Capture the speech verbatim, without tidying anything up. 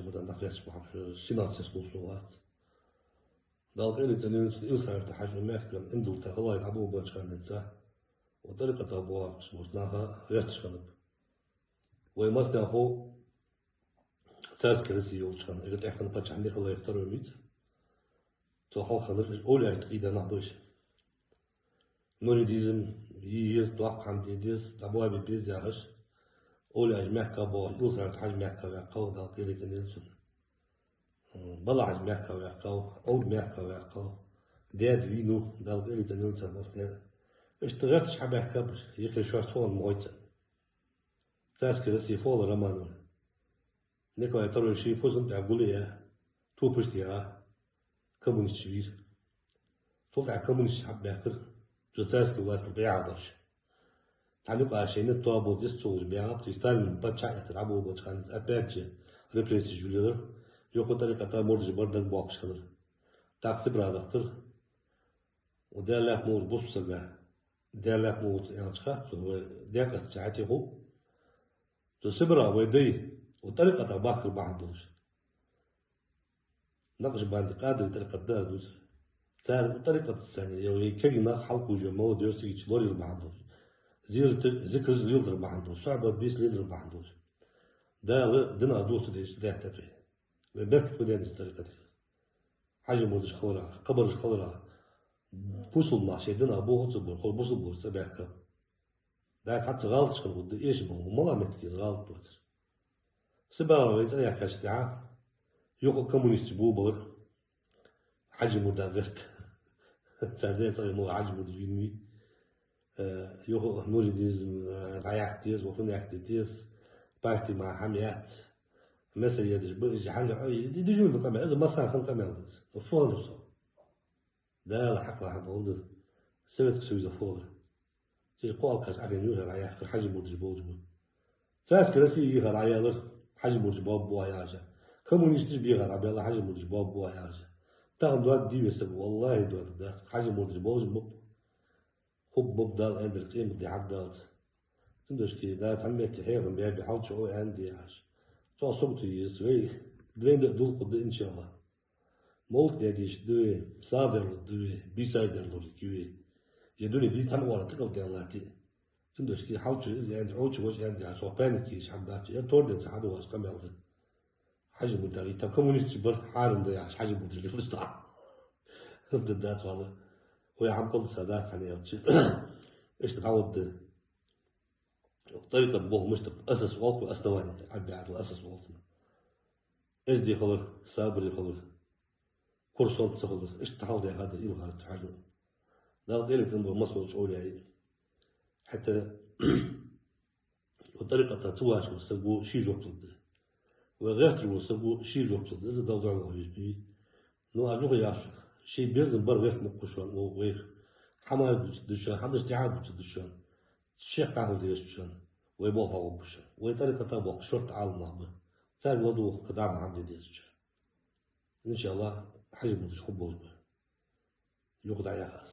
Ма дан дакъа яц бахьа, сенацес лувш вац. Дала къайле цӀенйойла цун, Илсхан-Юртара Хьажа мехка иман диллад, гӀалгӀай дӀаболабеннача хана денз. Укх тӀарикъата боагӀаш болча наха гӀерташ хиннаб. Вай массанахьа царская Россия йолча хана, эггара тӀехьа хинна паччахь Николай второй миц. Цул хьалха хиннар овлияашта кхийда нах ба уж. Муридизм е еза, доккха хӀама де деза, дӀабоабе беза яхаш, овлияаш мехка боагӀаш, Илсхан-Юртара Хьажа мехка ваьккхав, Дала къайле цӀенйойла цун. Бала-Хьажа мехка ваьккхав, Ӏовда мехка ваьккхав, даьда вийнав, Дала къайле цӀенйойла цар массане а. Иштта гӀерташ хьабаьхкаб уж, юхе шоашта фу хиннад ма хой царна. Царская Россия фу хилар, Романовы? Николай второй ший фусам тӀа гулъяь, топаш тӀа яьгӀа, коммунисташ вийра. Цул тӀехьагӀа коммунисташ хьабаьхкар, цу царская власть бӀаьха бараш. Цхьан юкъа шоай тоаболча дис ца луш баьгӀаб, цу Сталин паччахь эттар дӀаболабеннача хана, опять же, репрессеш йолаелар, юха тӀарикъата мурдаш бар дагабоаккхаш хилар. ТӀаккха Сибре дахийтар. Укх Даьла лаьтта ма волча бусалба сага, Даьла лаьтта ма волча аьлча хац цунна, вай декъаста чу хьатӀехьа хул. Цу Сибре вай дай укх тӀарикъата бахкар бахьан долаш. Накъшбанди, Къадирий тӀарикъат да аз дувцар. Цар укх тӀарикъатаца цхьана, е вай кегий нах хьалкхувш, молодёжь цига чу лораяр бахьан долаш. Зиярташ, зикраш леладар бахьан долаш, сухьбат, бийса леладар бахьан долаш. Дала динах дувца дезаш даьттад вай. Вай беркат ма даьннад цу тӀарикъатах. Хьажий мурдаш хиларах, кхыбараш хиларах, бусалба нах шоай динах бохац бора, хӀара бусалба болча цӀабаьхкаб. Да, цхьацца гӀалаташ хинна хургда, эшам ба, малагӀа моттиге из гӀалат доацар. Сибре вай цӀа яьккхача тӀехьагӀа, юха коммунисташ болабелар, Хьажий мурда гӀерт. Цар даь цӀагӀа мо Хьажий мурдаш вийнавий. Э, юха муридизм, э, дӀаяккха деза, ва фуннахьа де деза, парти мара хӀама яц. Месса едаш ба, из хьалла, ой, ди дижурна къамаьл, из массанахьа къамаьл да из. Фу хилар со? Дала хьакъ лахьа болдар. Советский Союза фу хилар? Цига кхо алкаш Ӏадийна юха дӀаяьккхар, Хьажий мурдаш болаш ба. Царская Россия йиха дӀаяьлар, Хьажий мурдаш боабу яхаш. Коммунисташ беха дӀабаьлар, Хьажий мурдаш боабу яхаш. Тахан доаде дий вай саг, валлахӀи, доаде дац, Хьажий мурдаш болаш ба. Хуб баб Дала аьннадар къематди хьагдалца. Цудухьа да цхьан метте хьехам баьбе хьалчу о аьнна дехаш. Цо согту еза, вай две да дулкъу да, иншаллахӀ. Мовлат даьдеш да вай, сагӀа дарлур да вай, бийсаш дарлур да вай. Е дуне бий цхьан вара тӀакӀал даьллати. Цудухьа хьалчу из аьнна, Ӏочу вож аьнна дехаш, цо паника еш хӀама дац, е торденца хьадувгӀаш къамаьл да. Хьажий мурдаш, тӀаккха коммунисташ бар, хьарам да яхаш, Хьажий мурдаш лелаш да. Хабда дац вала. Вай хӀама калдаса дац хьанаьлча. Иштта дӀавадда. ТӀарикъат болх мишта, асас оал-кх, основание, Ӏарбий хьадола асас оал цунах. Эздий хилар, сабарий хилар, курсант ца хилар, иштта хьалдаьхад Илсхан-Юртара Хьажо. Дала къайле цӀенбойла массаволча овлияй. ХӀаьта укх тӀарикъата ца вахаш вола саг ва ший жоп лургда. Вай гӀерташ вола саг ва ший жоп лургда. Из Далла духьала вай веза. Ну, а юха яхаш, ший безам бар гӀерта мукъа шоана, вайх. ХӀамаш дувцаргда шоана, хьадаш тӀехьа дувцаргда шоана, шех къахьал дезаш шоана, вай болх хьагӀоргба шоана. Вай тӀарикъата боккха шортта Ӏаламнах ба. Царга ладувгӀа кхы дӀа хӀама де дезаш. ИншаллахӀ, Хьажий мурдаш хургболаш ба. Юха дӀаяха аз.